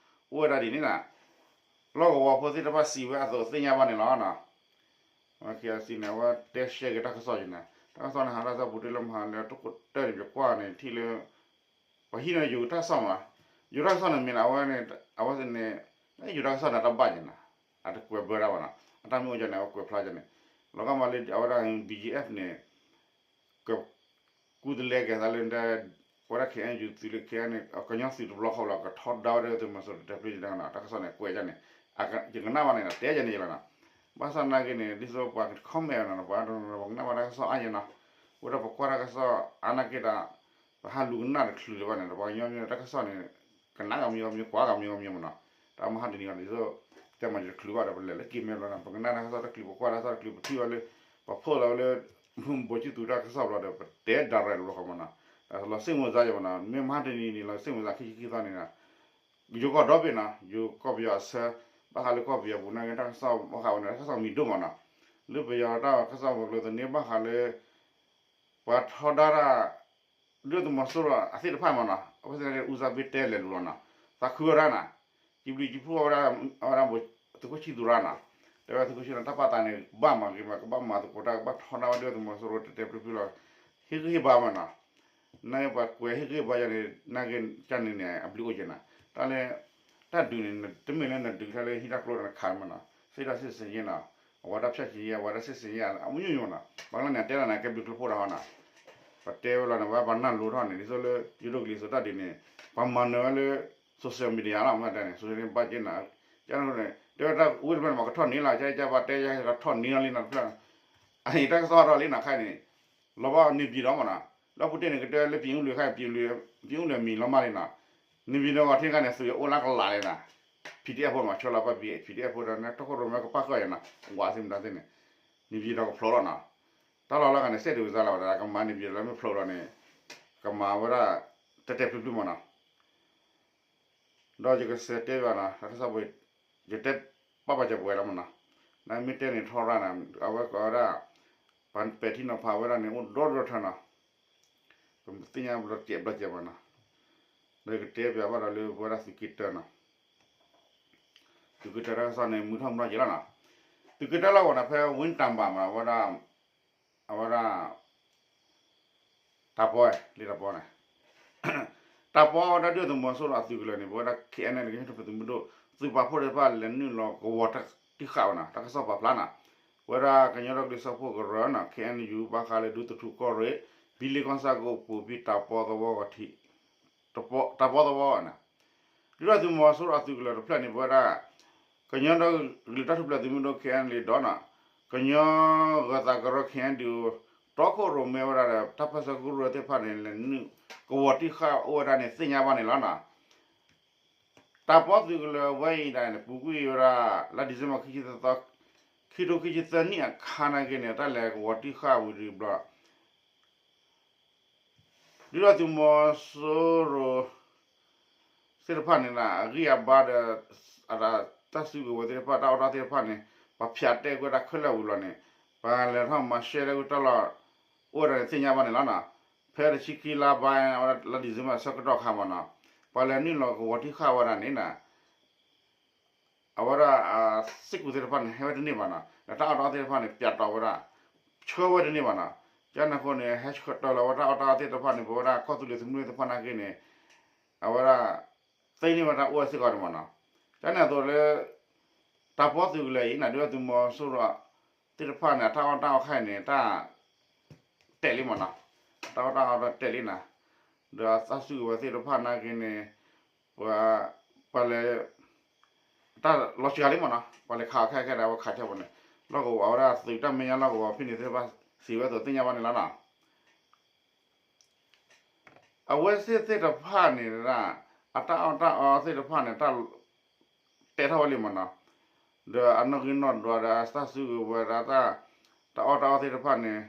အိၣ်ဝဲဒၣ်ဒ်န့ၣ်နီၤ, လီၢ်ကဝီၤဖိသ့ၣ်တဖၣ်စံးဝဲအသိးသ့ၣ်ညါဘၣ်န့ၣ်လီၤနီၤ, ခဲအံၤစံးန့ၣ် အဝဲတဲရှဲက့ၤတၢ်ကစီၣ်က့ၤန့ၣ် တၢ်ကစီၣ်န့ၣ် ဟးတၢ်ကစီၣ်ပူၤတ့ၢ်လၢမဟါလၢတခိၣ်တၢၢ်န့ၣ် ယကွၢ်န့ၣ် ထံၣ်လၢ ပှၤဟံးန့ၢ်ယိၤတၢ်ကစီၣ်မး, ယိၤတၢ်ကစီၣ်န့ၣ်မ့ၢ်န့ၣ် အဝဲန့ၣ် အဝဲသ့ၣ်န့ၣ် ယိၤတၢ်ကစီၣ်န့ၣ်တၢ်ဘၣ်ယဲနီၤ, အတကွဲးဘၢတၢ်ဘၣ်နီၤ, အတၢ်မ့ၢ်အိၣ်ကန့ၣ် အဝဲကွဲးဖျါကန့ၣ်, လီၤဂာ်မးလၢအဝဲဒၣ် ဘံၣ်ယံၣ်အဲၣ်ဖ် န့ၣ် က ကူတလဲကဲၤသးလၢ ဝဲဒၣ် ခဲအံၤ ယူၤသုးလၢ ခဲအံၤ န့ၣ် ကညီသုးတဘျီဃီလီၤ ကထီဒါဝဲဒၣ်သုးမီၤစိရိၤ တၢ်ပျံၤတၢ်ကနီၤ တၢ်ကစီၣ်န့ၣ် ကွဲးယဲန့ၣ်, ယကနၣ်ဘၣ်န့ၣ် တဲယဲန့ၣ်ယလီၤနီၤ, ဘၣ်ဆၣ်သနာ်က့န့ၣ် ဒ်သိးပှၤ comment နီၤ ပှၤ ပကနၣ်ဘၣ်တၢ်ကစီၣ်အါယဲနီၤ, ဝဲဒၣ်ပကွၢ်တၢ်ကစီၣ်အါနာ်က့ဒီး ပဟးလူၤကနၣ်တချုးလၢၤဘၣ်န့ၣ် ပှၤကညီမ့ၢ်တၢ်ကစီၣ်န့ၣ် ကနၣ်ကမံၤကမံၤ ကွၢ်ကမံၤကမံၤမးနီၤ, တၢ်မဟါတနံၤအံၤ ဒ်သိး တဲမၤယတချုးဘၣ်ဒီး ပလဲၤလၢက့ၤမဲာ်ဘျီနီၤ ပကနၣ်တၢ်ကစီၣ်တချုး ပကွၢ်တၢ်ကစီၣ်တချုး ပထံၣ်ဘၣ်လၢ ပှၤဖီၣ်လီၤဝဲလၢ ဘိၣ်ကၠံၣ်သူတၢ်ကစီၣ်ဘျီဒီး ပတဲ direct လီၤဃီမးနီၤ, လီၤစ့ၣ်မုၢ်စါယဲမးနီၤ မ့ၢ်မဟါတနံၤန့ၣ် လီၤစ့ၣ်မုၢ်စါခံဆံခံသီန့ၣ်နီၤ, ယိၤကီၢ်ဒီဘ့ၣ်နီၤ ယိၤကီၢ်ပယီၤအဆၢ ဘၣ်ဃးလၢကီၢ်ပယီၤပူၤနာ်က့ တၢ်ကစီၣ်ဘၣ်ဃးဝဲန့ၣ် တၢ်ကစီၣ်မံၤဒိၣ်မးနီၤ, လၢပယီၤတၢ်ကစီၣ်ဝဲၤကျိၤသန့ ဘၣ်ဃးလၢ ပှၤထီဒါတၢ် ဒုၣ်ဒါသုးမီၤစိရိၤအသ့ၣ်တဖၣ်မးနီၤ အဝဲသ့ၣ်န့ၣ် ဦးစားပေး တဲလဲၤလူၤလီၤနီၤ, သးခုဝဲဒၣ်နီၤ, စံးဘျုးစံးဖှိၣ်ဝဲဒၣ် အဝဲဒၣ်သုးခိၣ်ဆံၣ်သူရၣ်နီၤ, တဲဝဲသုးခိၣ်ဆံၣ်သူရၣ် တၢ်ပာ်သးန့ၣ် ကဘၣ်မၤဂ့ၤမး ကဘၣ်မၤသကိးတၢ် ကဘၣ်ထီဒါဝဲဒုၣ်ဒါသုးမီၤစိရိၤ တဲာ်တဲာ်ဖျုးဖျုးလီၤ, ဟ့ၣ်ဂံၢ်ဟ့ၣ်ဘါမးနီၤ, နာ်က့ပှၤကွဲးဟ့ၣ်ဂံၢ်ဟ့ၣ်ဘါယဲန့ၣ် နာ်က့ကန့ၣ်န့ၣ် အဘျုးအိၣ်က့ၤနီၤ, တၢ်လၢ တၢ်ဒုးန့ၣ် တမ့ၢ်လၢနဒုးထဲလၢဟံၣ်တၢ်ကျိဒီးနခးမးနီၤ, စ့ၢ်တၢ်စ့ၢ်စ့ၢ်ယဲနီၤ, အဝဲဒၣ်ဖျၢၣ်စ့ၢ်ယဲ အဝဲဒၣ်စ့ၢ်စ့ၢ်ယဲ အမုၢ်ညိၣ်ညိၣ်မးနီၤ, ပှၤလၢန့ၣ်တဲလီၤန့ၣ် ကဲဘျုးကျိဖိတၢ်ဟီနီၤ, ပတဲဝဲလီၤန့ၣ် ပှၤနၢ်လိၤထီၣ်န့ၣ် ဒ်သိးလၢ ယိၤဒိၣ်ကလံၤစိးတၢ်ဒုးန့ၣ် ပှၤမၤနၢၤဝဲလၢ social media လီၤ မ့ၢ်တဲန့ၣ် social media ဘၣ်က့ၤနီၤ, ကန့ၣ် တဲဝဲတၢ်ဝံတဖျၢၣ်န့ၣ် မ့ၢ်ကထီၣ်န့ၢ်လီၤ ကဲကဲပှၤတဲယဲကထီၣ်န့ၢ်လီၤလံနီၤတဖျၢၣ်, အအံၤတၢ်ကစီၣ်ထီၣ်လံနီၤ ခဲအံၤန့ၣ် လီၤဘၣ်န့ၣ်ပျံၤဒီးမးနီၤ, လၢပူၤတ့ၢ်န့ၣ် ကတဲလၢ ပျံၤအူလွံၢ်ခါ ပျံၤအူလွံၢ်မံၤလီၤမးလံနီၤ, န့ၣ်ပျံၤဒီးဂီၤထံခါန့ၣ် သုးအိၣ်လၢကလးလံနီၤ, PDF ဖိမး ဆှၢလီၤပှၤ PDF ဖိဒီး နတၢ်ခိၣ်ရိၣ်မဲကပၣ်ဃုာ်ယဲနီၤ, ဝးသ့ၣ်မတၤသ့ၣ်န့ၣ်, န့ၣ်ပျံၤဒီးကဖျိးလီၤနီၤ, တၢ်လီၢ်လၢဂၤန့ၣ် စဲးဒုးကစၢ်လီၤဝဲဒၣ် ကမၤန့ၣ်ပျံၤဒီးလၢမ့ၢ်ဖျိးလီၤန့ၣ်, ကမၤဝဲဒၣ် တဲတဲာ်ဖျုးဖျုးမးနီၤ ဒီးယကစံးတဲဘၣ်နီၤ တၢ်ကစီၣ်ပူၤ ယတဲပာ်ပာ်စၢၤပဝဲလီၤမးနီၤ, နမ့ၢ်တဲန့ၣ်ထီရၣ်နီၤ အဝဲကိးဝဲဒၣ် ပှၤပဲာ်ထံနီၤဖးဝဲဒၣ်န့ၣ် အိၣ်ဒီဒီထၢနီၤ, ပသ့ၣ်ညါဘျီစဲးဘျီစဲးမးနီၤ, ဒီးယကတဲပၠးဘၣ်ဒီးလၢပဝဲဒၣ်သုးက့တၢနီၤ, သုးက့တၢတၢ်ကစီၣ်န့ၣ် မုၢ်ထီၣ်မုၢ်ထီၣ်က့ၤလီၤနီၤ, သုးက့တၢလီၢ်ကဝီၤန့ၣ် ဖဲဝ့ၢ်တၢ်ဘၣ်မး အဝဲဒၣ် အဝဲဒၣ် တၢ်ပီလၢတၢ်ပီန့ၣ် တၢ်ပီအဝဲဒၣ်ဒုၣ်ဒါသုးမီၤစိရိၤအသုးကလၢၤန့ၣ် ပဝဲဒၣ် ခဲအံၤန့ၣ် ကညီထူၣ်ဖျဲးသုးမုၢ်ဒိၣ် သုးပာ်ဖှိၣ်သ့ၣ်တဖၣ်လဲၤနုာ်လီၤကဝီၤတံၢ်ဃာ်ဝဲနီၤ တၢ်ကစီၣ်ပာ်ဖျါနီၤ, ပဝဲဒၣ်ကညီဒီကလုာ်စၢဖှိၣ်ကရၢနီၤ ခဲအံၤယူၤ ဘၣ်ဃးလၢဒူသထူကီၢ်ရ့ၣ် ဘံလ့ကီၢ်ဆၣ်ကအိၣ်ပူၤဖဲတၢ်ပီသဝီကထံး တၢ်ပီသဝီန့ၣ် ဒုၣ်ဒါသုးမီၤစိရိၤအသုးကလၢၤတဖျၢၣ်န့ၣ် ပဝဲဒၣ် ကညီဒီကလုာ်တၢ်ထူၣ်ဖျဲးသုးမုၢ်ဒိၣ် ခဲအံၤဒီးနီၤ ကညီဂၢၤသးကရၢ ခဲအံၤဒီး တီခိၣ်ရိၣ်မဲဝဲဒၣ်ဒီး တၢ်ပၢၢ်ဆၢကရူၢ်သ့ၣ်တဖၣ်န့ၣ် လဲၤနုာ်ကဝီၤတံၢ်ဃာ်အိၣ်ဝဲဒၣ်န့ၣ် သ့ၣ်ညါဘၣ်န့ၣ်လီၤနီၤ. တၢ်ပီသုးကလၢၤဝဲအံၤဒၣ်န့ၣ် ပူၤကွံာ်ဝဲဒၣ် လါဒံၣ်စ့ဘၢၣ် ခံဆံသၢသီ ခံထိခံဆံသၢနံၣ်အခါနာ်က့န့ၣ် တၢ်လဲၤကဝီၤတံၢ်ဃာ်ဝံၤတဘျီ ဒုၣ်ဒါသုးမီၤစိရိၤသ့ၣ်တဖၣ်န့ၣ် အဂံၢ်အဘါဒီး တၢ်စုကဝဲၤသ့ၣ်တဖၣ် တၢ်အီၣ်တၢ်အီသ့ၣ်တဖၣ်န့ၣ် ပှၤဖၠးတဲာ်ကွံာ်တၢ်ခဲလၢာ်ဝံၤလီၤန့ၣ် ပှၤလဲၤထီၣ်မၤရှဲလၢတၢ်လီၢ် အိၣ်ဝဲဒၣ်န့ၣ် သ့ၣ်ညါဘၣ်န့ၣ်လီၤနီၤ. ဖဲတဆံခံလါဘၣ် လါဒံၣ်စ့ဘၢၣ်အဆၢကတီၢ်ခါမးနီၤ ပှၤလဲၤနုာ်လီၤကဝီၤတံၢ်ဃာ်ဝဲဒၣ်န့ၣ် အဝဲဒၣ် စ့ၢ်ကီးသ့ၣ်တဖၣ်န့ၣ် ဟဲဝဲတန့ၢ်ဘၣ်နီၤ ဒီးတၢ်အီၣ်တၢ်အီသ့ၣ်တဖၣ်န့ၣ် ပၠးတီးဝဲဒၣ် ဆှၢဝဲတန့ၢ်ဘၣ်နီၤ. ကန့ၣ်အဃိန့ၣ် ဟဲဆှၢတီးလီၤဝဲတၢ်အီၣ်တၢ်အီသ့ၣ်တဖၣ်န့ၣ် ပဝဲဒၣ်ကီၢ်သူလ့ၤသုးမုၢ်သ့ၣ်တဖၣ်နာ်က့န့ၣ် အဝဲဒၣ် သ့န့ၢ်ဝဲတၢ်အိၣ်ဝဲစ့ၢ်ကီးန့ၣ်မးနီၤ. ကန့ၣ်အသိးလၢ တၢ်ပီသုးကလၢၤအံၤန့ၣ် ဒုၣ်ဒါသုးမီၤစိရိၤသ့ၣ်တဖၣ်န့ၣ် အတၢ်အီၣ်တၢ်အီခါအံၤန့ၣ် တၢ် တဲာ်လံမးနီၤ, တၢ်အီၣ်တၢ်အီတၢ်တဲာ်လံနီၤ, ဒီးအတၢ်စုကဝဲၤသ့ၣ်တဖၣ်နာ်က့န့ၣ် ပှၤ ပှၤလဲၤ တၢ်လီၤစှၤလံမးနီၤ ပှၤလဲၤခးအီၤခဲခဲဒီး အဝဲခးထဲပူၤန့ၣ် လီၢ်ကဝီၤဝဲဒၣ်သုးတၢ်မဲာ်ညါလီၢ်ကဝီၤဖဲန့ၣ်သ့ၣ်တဖၣ် စံးဝဲအသိးသ့ၣ်ညါဘၣ်န့ၣ်လီၤနီၤ. အဝဲသ့ၣ်သ့ၣ်တဖၣ်န့ၣ်ဒၣ် အတၢ်အီၣ်တၢ်အီသ့ၣ်တဖၣ်န့ၣ် တၢ် တဲာ်ထီၣ်ဝဲလံမးနီၤ, ဒီးအနီၣ်ဂံၢ်နီၣ်ဒွးဒီးအတၢ်စုကဝဲၤဒီး တၢ်အီၣ်တၢ်အီသ့ၣ်တဖၣ်န့ၣ်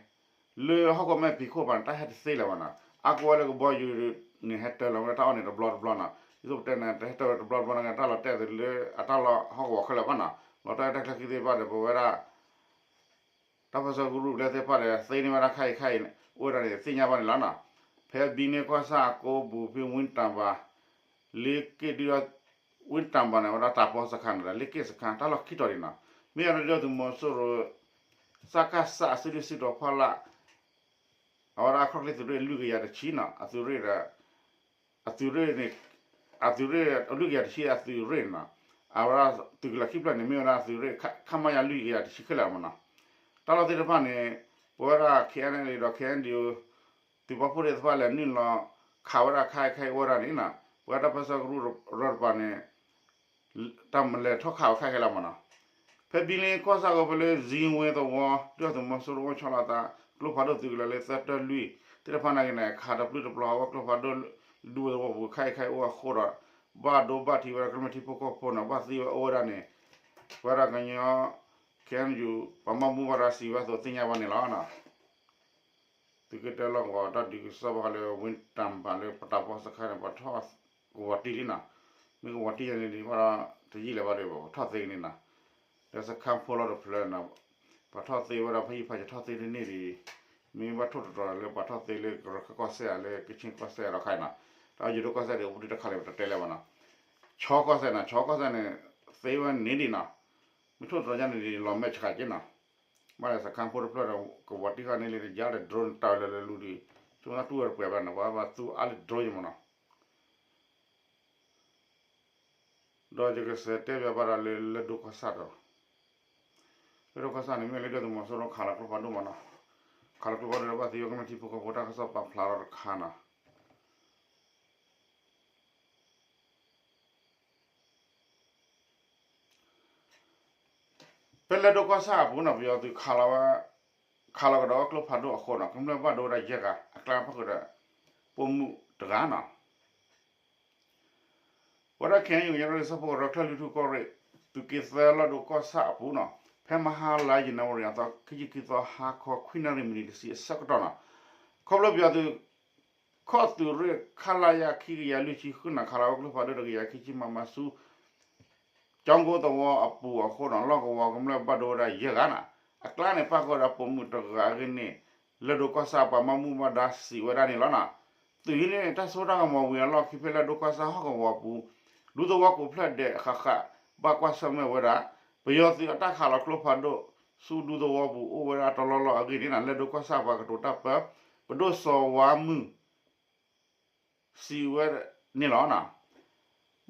လၢဟီၣ်ခိၣ်မဲာ်ဖံးခိၣ်ပၤန့ၣ် တၢ်ဟဲတသ့လၢၤဘၣ်နီၤ, အါကဝဲလၢကဘီယူၤန့ၣ် ဟဲတၢၤလီၤဝဲတၢ်အီၣ်န့ၣ်တဘျီတဘျီနီၤ, ဒ်သိးပတဲန့ၣ် တဟဲတၢၤဝဲတဘျီတဘျီန့ၣ် တၢ်လီၤတဲာ်သးလၢအတၢ်လီၢ်ဟီၣ်ကဝီၤခဲလၢာ်ဘၣ်နီၤ, လီၤတဲာ်တၢ်ချၢခံသ့ၣ်တဖၣ်ဒီး ပဝဲဒၣ် တၢ်ပၢၢ်ဆၢကရူၢ်ကျဲသ့ၣ်တဖၣ်ဒီး သ့န့ၢ်ဝဲဒၣ်ခါအံၤခါအံၤ အိၣ်ဝဲဒၣ်န့ၣ် သ့ၣ်ညါဘၣ်န့ၣ်လီၤနီၤ. ဖဲဘံန့ၢ်ကီၢ်ဆၣ်အကိးပူၤ ဖဲဝ့ၢ်တၢ်ဘၣ် လ့က့ၣ်ဒု ဝ့ၢ်တၢ်ဘၣ်န့ၣ် အဝဲဒၣ်တၢ်ပီစခါန့ၣ်ဒီး လ့က့ၣ်စခါ တၢ်လီၢ်ခံတီၤဒံးနီၤ. မ့ၢ်အဝဲဒၣ်ဒုၣ်ဒါသုးမီၤစိရိၤ စကစ အစုဒုၣ်စုတီၤဖီလာ် အဝဲဒၣ်အခီၣ်ချ့သုးရ့ၣ်လွံၢ်ကယၤတဆံနီၤ အသုးရ့ၣ်ဒီး အသုးရ့ၣ်န့ၣ် အသုးရ့ၣ်လွံၢ်ကယၤတဆံအသုးရ့ၣ်န့ၣ်နီၤ, အဝဲဒၣ်သုးကလၢၤခံဖျၢၣ်န့ၣ် မ့ၢ်ဝဲဒၣ်သုးရ့ၣ် ခမရ လွံၢ်ကယၤတဆံခဲလၢာ်မးနီၤ. တၢ်လီၢ်သ့ၣ်တဖၣ်န့ၣ် ပဝဲဒၣ် ခဲအံၤဒီး ခဲအံၤဒီး သုးပာ်ဖှိၣ်သ့ၣ်တဖၣ်လဲၤနုာ်လီၤ ခးဝဲဒၣ်ခါအံၤခါအံၤအိၣ်ဝဲဒၣ်န့ၣ်နီၤ, ပဝဲဒၣ်တၢ်ပၢၢ်ဆၢကရူၢ်တပၤန့ၣ် တၢ်မၤလဲၤထီၣ်ခးဝဲခဲခဲလၢာ်မးနီၤ. ဖဲဘံလ့ကီၢ်ဆၣ်ကီးဖဲလၢ ဇံဝ့သဝီ ဒုၣ်ဒါသုးမီၤစိရိၤအိၣ်ဆီလီၤအသး ကျိဖးဒိၣ်သုးကလၢၤလၢသၢတၢလွံၢ်သ့ၣ်တဖၣ်နာ်က့န့ၣ် ခးတပျုၢ်တပျီၤဝဲကျိဖးဒိၣ် ဒူသဝီပူၤခါအံၤခါအံၤအိၣ်အဃိဒီး ဘၣ်ဒိဘၣ်ထံးဝဲဒၣ်ကမျၢၢ်ထံဖိကီၢ်ဖိနီၤ ဘၣ်သံဝဲအိၣ်ဝဲဒၣ်န့ၣ် ပဝဲဒၣ်ကညီ ခဲအံၤယူၤ ပှၤမၤဘူၣ်ဘၣ်ဒီးစံးဝဲအသိးသ့ၣ်ညါဘၣ်န့ၣ်လီၤ. သုးက့တၢလီၢ်ကဝီၤတၢ်ဒုးကစီၣ်ဘၣ်ဃးလၢ ဝ့ၢ်တၢ်ဘၣ်လၢပတၢ်ပီစခါန့ၣ် ပှၤထီၣ်ကဝီၤတံၢ်လံနီၤ, မ့ၢ်ကဝီၤတံၢ်ယၤန့ၣ်ဒံးဘၣ်ဒီး တယံာ်လၢၤဘၣ်ဒီး ပှၤထီၣ်သ့ကန့ၣ်နီၤ, ဒီးစခါဖိလီၤတဖျၢၣ်နီၤ, ပှၤထီၣ်သ့ဝဲဒၣ်ဖဲယဖးယထီၣ်သ့တန့ၢ်ဒံး, မ့ၢ်ဘၣ်ထိၣ်တတြီၤလၢပှၤထီၣ်သ့လၢကရၢခၢၣ်ကီၢ်စဲၣ်ဧါ လၢကခ့ၣ်ကီၢ်စဲၣ်ဧါဒီးခါအံၤနီၤ, တၢ်ယိၤဒိၣ်ကီၢ်စဲၣ်ဒံး အိၣ်ပတုာ်တခါလၢပတတဲလၢၤဘၣ်နီၤ, ခၠီကီၢ်စဲၣ်နီၤ ခၠီကီၢ်စဲၣ်န့ၣ် သ့ဝဲန့ၣ်ဒံးနီၤ, မ့ၢ်ထိၣ်တတြီၤယၤန့ၣ်ဒံး လီၤမဲာ်ဆှးက့နီၤ ဘၣ်ဒီးစခါဖိတဖျၢၣ်ဒီး ကဝီၤတံၢ်ဃာ်န့ၣ်လံ ယါဒီး drone တၢ်လၢလၢလူၤဒီး ဆိကမိၣ်တူၢ်ဝဲတပှဲၤဘၣ်နီၤ ပှၤဘၣ်သူအါလၢ drone ယမးနီၤ, ဒီးယကစံးတဲပၠးဘၣ်ဒီးလၢလၢၢ်ဒိၣ်ကီၢ်ဆၣ်ဒီး လၢၢ်ဒိၣ်ကီၢ်ဆၣ်န့ၣ် မ့ၢ်လၢဒုၣ်ဒါသုးမီၤစိရိၤခးလီၤကျိဖးဒိၣ်မးနီၤ, ခးလီၤကျိဖးဒိၣ်ဒီးဘၣ်သံဝဲကမျၢၢ်ထံဖိကီၢ်ဖိတၢ်ကစီၣ်ပာ်ဖျါထီၣ်တခါနီၤ ဖဲလၢၢ်ဒိၣ်ကီၢ်ဆၣ်အပူၤနီၤ ပယီၤသုးခးလီၤဝဲ ခးလီၤကဒီးကျိဖးဒိၣ်အဃိနီၤ ကမျၢၢ်ဘၣ်ဒိဝဲဒၣ်ယဲၢ်ဂၤ အကျါဖီခိၣ်ဒီး ပိာ်မုၣ်တဂၤနီၤ ဝဲဒၣ် ခဲအံၤယူၤ ကညီဒီကလုာ်စၢဖှိၣ်ကရၢ ကၠဲၣ်လွံၢ်ထူၣ်ကီၢ်ရ့ၣ် သုးက့သၢလၢၢ်ဒိၣ်ကီၢ်ဆၣ်အပူၤနီၤ ဖဲမဟါလါယနူၤအါရံၤအသီ ခံဆံခံသီ ဟါခီခွံနၣ်ရံၣ်မံးနံးတဆံအဆၢကတီၢ်နီၤ ခီဖျိပယီၤသုး ခီၣ်သုးရ့ၣ် ခလရ ခံကယၤလွံၢ်ဆံဃုနီၤ ခးလီၤဝဲကျိဖးဒိၣ်တကယၤခံဆံ မမ ဆူ ကၠီကိသဝီအပူၤအဃိနီၤ လီၢ်ကဝီၤကမျၢၢ်ဘၣ်ဒိဝဲဒၣ်ယဲၢ်ဂၤနီၤ အကျါန့ၣ်ပၣ်ဃုာ်ဒီးပိာ်မုၣ်တဂၤအဂ့ၢ်န့ၣ် လၢၢ်ဒိၣ်ကီၢ်ဆၣ်ပှၤမၤဘူၣ်ဘၣ်ဒါစံးဝဲဒၣ်န့ၣ်လီၤနီၤ သုးဟံးန့ၢ်တၢ်စိတၢ်ကမီၤဝံၤအလီၢ်ခံဖဲလၢဒိကွၢ်စၢ်ဟီၣ်ကဝီၤပူၤ ဒူသဝီကိးဖျၢၣ်ဒဲးဃၣ်ဃၣ် ဘၣ်ကွၢ်ဆၢၣ်မဲာ်ဝဲဒၣ် ပယီၤသုးအတၢ်ခးလီၤကျိဖးဒိၣ် ဆူဒူသဝီပူၤအိၣ်ဝဲဒၣ်တလီၢ်လီၢ်အဂ့ၢ်န့ၣ် လၢဒိကွၢ်စၢ်ပှၤကတိၤတၢ်ပၢ ပဒိၣ်စီၤဝါမုၢ် စံးဝဲန့ၣ်လီၤ.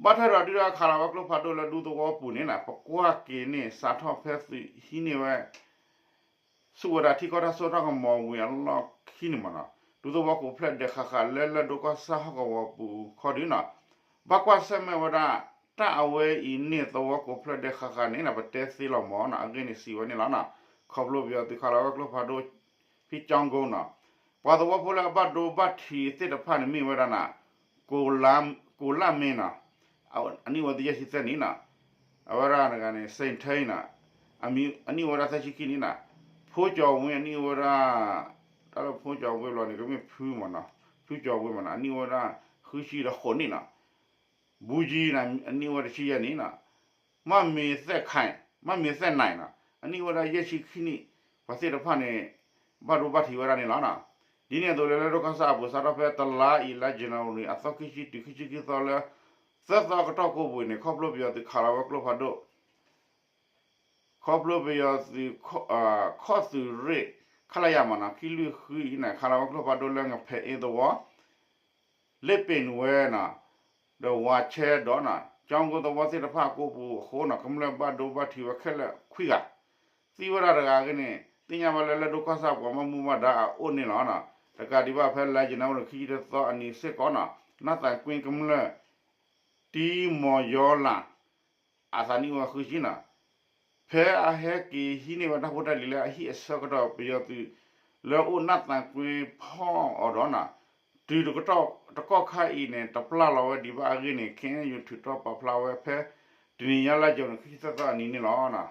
ဘၣ်ထွဲဒီးဒုၣ်ဒါခးလီၤဝဲကျိဖးဒိၣ်လၢဒူသဝီပူၤန့ၣ် ပကွၢ်က့ၤန့ၣ် စးထီၣ်ဖဲသုးဟံးန့ၢ်ဝဲ ဆူၣ်ဝဲဒၣ်ထံကီၢ်တၢ်စိတၢ်ကမီၤဝံၤအလီၢ်ခံန့ၣ်မ့ၢ်နီၤ ဒူသဝီကိးဖျၢၣ်ဒဲးဃၣ်ဃၣ်လၢလၢဒိကွၢ်စၢ်ဟီၣ်ကဝီၤပူၤခီဒုနီၤ ဘၣ်ကွၢ်ဆၢၣ်မဲာ်ဝဲဒၣ် တၢ်အဝဲအံၤန့ၣ်သဝီကိးဖျၢၣ်ဒဲးဃၣ်ဃၣ်န့ၣ် ပတဲသ့လီၤမ့ၢ်နီၤ အဂ့ၢ်န့ၣ်စံးဝဲန့ၣ်လီၤနီၤ ခီဖျိပယီၤသုးခးလီၤဝဲကျိဖးဒိၣ် ဖံကၠီကိနီၤ ပှၤသဝီဖိလၢအဘၣ်ဒိဘၣ်ထံးသ့ၣ်တဖၣ်န့ၣ်မ့ၢ်ဝဲဒၣ်နီၤ ကိးလၢ်မ့ၢ်နီၤ အနံၣ်အိၣ်ဝဲတယဲၢ်ဆံသၢနံၣ်နီၤ အဝဲဒၣ်တဂၤန့ၣ် စ့ထ့နီၤ အနံၣ်အိၣ်ဝဲဒၣ်သၢဆံခံနံၣ်နီၤ ဖိကၠီၤဝ့အနံၣ်အိၣ်ဝဲဒၣ် တၢ်လၢဖိကၠီၤဝ့ဘျီန့ၣ် ကမ့ၢ်ဖုမ့ၢ်နီၤ ဖုကၠီၤဝ့မ့ၢ်နီၤ အနံၣ်အိၣ်ဝဲဒၣ်ဃုဆံဒီးဃိးနံၣ်နီၤ ဘူးကံနီၤ အနံၣ်အိၣ်ဝဲတဆံယဲၢ်နံၣ်နီၤ မၢ်မ့ၤသဲၣ်ခါ မၢ်မ့ၤသဲၣ်နံၣ်နီၤ အနံၣ်အိၣ်ဝဲဒၣ်ယဲၢ်ဆံခံနံၣ် ပှၤသ့ၣ်တဖၣ်န့ၣ် ဘၣ်ဒိဘၣ်ထံးဝဲဒၣ်န့ၣ်လီၤနီၤ ဒ်န့ၣ်အသိးလၢလၢဒိကွၢ်စၢ်အပူၤစးထီၣ်ဖဲတလါအံၤလါယနူၤအါရံၤ အသီခံဆံတုၤခံဆံခံသီလၢ သၢသီအကတီၢ်ကိးပူၤန့ၣ် ခီဖျိပယီၤသုးခးလီၤဝဲကျိဖးဒိၣ် ခီဖျိပယီၤသုး ခီၣ်သုးရ့ၣ် ခလရ မ့ၢ်နီၤ ခံလွံၢ်ဃုအံၤန့ၣ် ခးလီၤဝဲကျိဖးဒိၣ်လၢငဖဲးအ့သဝီ လ့ပ့ၤနဝဲနီၤ ဒီးဝၤဆဲဒီးနီၤ ကၠီကိသဝီသ့ၣ်တဖၣ်ကိးပူၤအဃိနီၤ ကမျၢၢ်ဘၣ်ဒိဘၣ်ထံးဝဲခဲလၢာ်ခွံဂၤ သံဝဲဒၣ်တဂၤအဂ့ၢ်န့ၣ် သ့ၣ်ညါဘၣ်လၢလၢဒိကွၢ်စၢ်ပှၤဘၣ်မူဘၣ်ဒါအအိၣ်န့ၣ်လီၤ. တကးဒံးဘၣ်ဖဲလါယနူၤအါရံၤခံဆံတသီအနံၤစ့ၢ်ကီးနီၤ နၢ်သးကွ့ကမျၢၢ် တံမီၤယီလး အသးနံၣ်အိၣ်ဝဲဃုဆံနီၤ ဖဲအဟဲက့ၤဟံးန့ၢ်ဝဲတၢ်ဖိတၢ်လံၤလၢအဟံၣ်အဆၢကတီၢ် ပယီၤသုးလၢအိၣ်နၢ်သးကွ့ဖီၣ်အီၤဒီးနီၤ တုၤတကတီၢ်တကီၢ်ခါအံၤန့ၣ် တပျၢ်လီၤဝဲဒံးဘၣ်အဂ့ၢ်န့ၣ် ခ့ၣ်အဲၣ်ယူၣ်ထုးထီၣ်ပာ်ဖျါဝဲဖဲ တနံၤညါလါယနူၤအါရံၤခံဆံသၢသီအနံၤန့ၣ်လီၤ.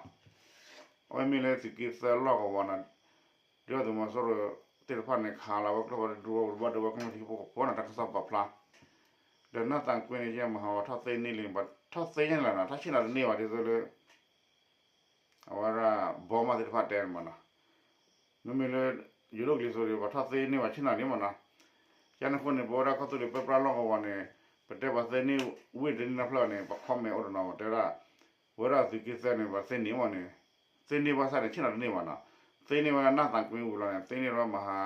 အဝဲမ့ၢ်လၢသုးက့သၢလီၢ်ကဝီၤနီၤ ဒုၣ်ဒါသုးမီၤစိရိၤသ့ၣ်တဖၣ်န့ၣ် ခးလီၤဝဲကျိဖးဒိၣ် ဒုးဝဲဘၣ်ဒိဝဲကမျၢၢ်ထံဖိကီၢ်ဖိနီၤ တၢ်ကစီၣ်ပာ်ဖျါ ဒီးနၢ်သးကွ့န့ၣ် ယဲမဟါဝဲထီၣ်သ့န့ၢ်လံ ထီၣ်သ့ညါလၢနီၤ ထီၣ်ဆ့ၣ်နီၤတန့ၢ်ဘၣ်ဒ်သိးလၢ အဝဲဒၣ်ဘီမးသ့ၣ်တဖၣ်တဲန့ၣ်မ့ၢ်နီၤ မ့မ့ၢ်လၢ ယိၤဒိၣ်ကလံၤစိးဒီး ပှၤထီၣ်သ့န့ၢ်ဘၣ်ဆ့ၣ်နီၤန့ၣ်မ့ၢ်နီၤ ကန့ၣ်အဃိန့ၣ် ပဝဲဒၣ်ကီၢ်သူလ့ၤပၢပြးလီၢ်ကဝီၤန့ၣ် ပတဲပှၤသ့န့ၢ်ဝ့ၢ်တန့ၢ်နီတဖျၢၣ်န့ၣ် ပ comment အိၣ်တနီၤ ပတဲဒၣ် ပဝဲဒၣ်သုးက့သၢန့ၣ် ပှၤသ့န့ၢ်မ့ၢ်န့ၣ် သ့န့ၢ်ဘၣ်ဆၣ်န့ၣ် ဆ့ၣ်နီၤတန့ၢ်ဘၣ်နီၤ သ့န့ၢ်ဝဲဒၣ်နၢ်သးကွ့ဝံၤလီၤန့ၣ် သ့န့ၢ်ဝဲမဟါ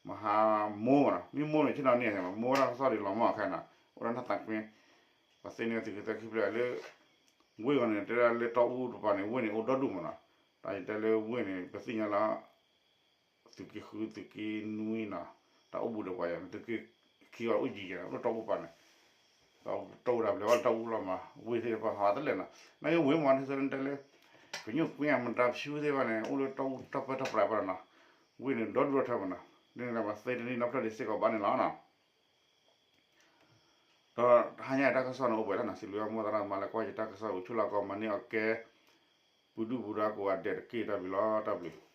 မဟါမိၢ်မ့ၢ်နီၤ မ့ၢ်မိၢ်န့ၣ် ဆ့ၣ်နီၤန့ၢ် မိၢ်ဝဲဒၣ်ကစီၣ်ဒံးလီၤမ့ၢ်ခဲနီၤ အိၣ်ဒၣ်နၢ်သးကွ့ ပှၤသ့န့ၢ်သုးက့သၢခံဖျၢၣ်လၢ ဝ့ၢ်ဂီၤန့ၣ် တဲဒၣ်လၢတီအူတပၤန့ၣ် ဝ့ၢ်န့ၣ်အိၣ်ဒီဒူၣ်မ့ၢ်နီၤ တၢ်ယတဲလၢဝ့ၢ်န့ၣ် ပသ့ၣ်ညါလၢ သုးက့ဃု သုးက့နွံနီၤ တၢ်အိၣ်ဘူးဒီးပှၤယၤ သုးက့ခံဂၤအိၣ်ယံၤယဲၢ် အိၣ်တီအူပၤန့ၣ် တီအူတၢ်ဘျဲဝဲလၢတီအူလီၤမး ဝ့ၢ်သ့ၣ်တဖၣ်ဟးတလဲၣ်နီၤ နာ်က့ဝ့ၢ်မ့ၢ်န့ၣ် သုးတဲလၢ ကညိၣ်ကွ့အမတၤဖၠူသ့ၣ်တဖၣ်န့ၣ် အိၣ်လၢတီအူတၢ်ပၢတၢ်ပြးဘၣ်နီၤ ဝ့ၢ်န့ၣ်ဒီဒူၣ်ထီၣ်ထၢမ့ၢ်နီၤ ဒ်န့ၣ်လၢပှၤသ့တန့ၢ်နီတဖျၢၣ်ဒံးစ့ၢ်ကီးဘၣ်န့ၣ်လီၤနီၤ ဒီးတဟါညါတၢ်ကစီၣ်န့ၣ်အိၣ်ပှဲၤလီၤနီၤ စံးဘျုးမိၢ်သရၣ်သမါလၢကွၢ်ယတၢ်ကစီၣ်ဝံၤ ဆူၣ်လီၤကီးမၤန့ၢ်အီၤကဲ ပူၤဒူၣ်ပူၤဒါကိးဂၤဒဲးတက့ၢ် တၢ်ဘျုးလီၤ တၢ်ဘျုး